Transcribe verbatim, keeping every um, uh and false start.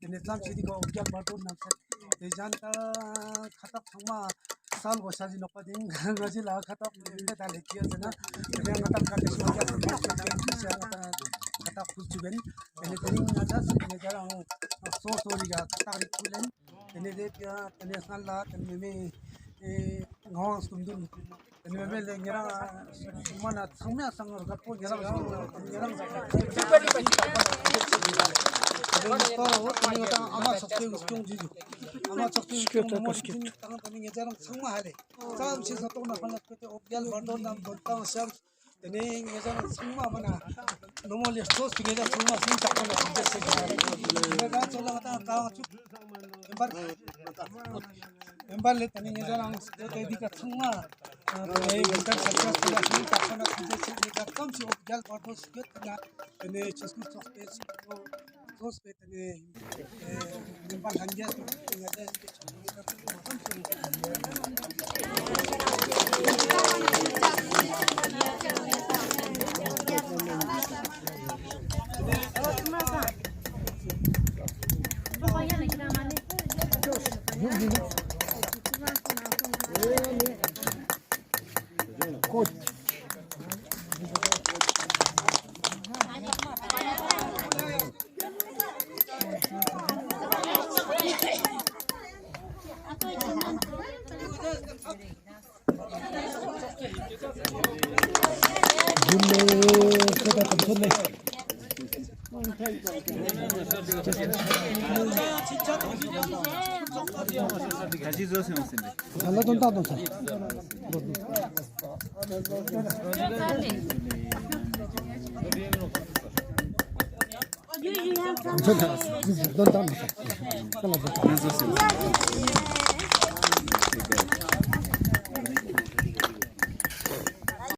ཏེ་ནེ་ཙམ་ཞིག་གི་འོ་བརྒྱལ་བར་དོ་ནང་ཚེ་ཏེ་ཞན་ཏ་ཁ་ཏག་ཚང་མ་སལ་གོས་ཤ་ཞིག་ནོག་པ། ཏེ་ང་ཞི་ལ་ཁ་ཏག་ཏེ་ད་ལེ་ཁྱེར་ཟེར་ན་ཏེ་ནེ་ང་ཏང་ཁ་ཏེ་ཤོ་ཡ་ཁ་ཏག་ཁུར་ཅུག་ཨིན། ཏེ་ནེ་ཏེ་རིང་ང་ཅག་སི་ཏེ་ནེ་ད་རང་སོ་སོ་རི་ཡ་ཁ་ཏག་རི་ཁུར་ལེན། ཏེ་ནེ་ཏེ་ཏེ་ནེ་སྔན་ལ་ཏེ་ནེ་མེ་མེ་ངག་དབང་སྐུ་མདུན། ཏེ་ནེ་མེ་མེ་ལེ་ཉེ་རང་མ་ན་ཚང་མ་སང་རྒད་པོ་ཉེ་རང་ཉེ་རང་ཨ་མ་ཚོགས་པའི་སྐྱོང་ཇི་ཨ་མ་ཚོགས་པའི་སྐྱོང་ཇི་ཨ་མ་ཚོགས་པའི་སྐྱོང་ཇི་ཏང་ཏེ་ནེ་ཉེ་རང་ཚང་མ་ཧ་ལེ་ཙམ་ཞིག་ས་ཏོག་ན་ཧ་ལེ་ཁོ་ཏེ་འོ་བརྒྱལ་བར་དོ་ནང་དོན་ཏང་ཤར། ཏེ་ནེ་ཉེ་རང་ཚང་མ་མ་ན་ནོ་མོ་ལེ་ཙོགས་སི་ཉེ་རང་ཚང་མ་སུན་ཙག་པ་ན་སུན་ཙག་སེ་ཉེ་རང་ཚོ་ལ་ང་ཏང་ཀ་བ་ཅུག་ཨེམ་པར་ཨེམ་པར་ལེ་ཏེ་ནེ་ཉེ་རང་ཏེ་ཏེ་འི་ཀ་ཚང་མ་ཏེ་ནེ་ཡིན་ཀ་ས་ཆ་སུ་ལ་སུན་ཙག་པ་ན་སུན་ཙག་སེ་ཉེ་རང་ཙམ་ཞིག་འོ་བརྒྱལ་བར་དོ་སུ་གེ་ཏེ་ན་ཏེ་ནེ་ཆོས་སྐུལ་ཚོགས་པའི་ཚོགས་པའི་ཏེ་ནེ་ཨེ་མེམ་བར་ལྷན་རྒྱས་སུ་ཏེ་ནེ་ཏེ་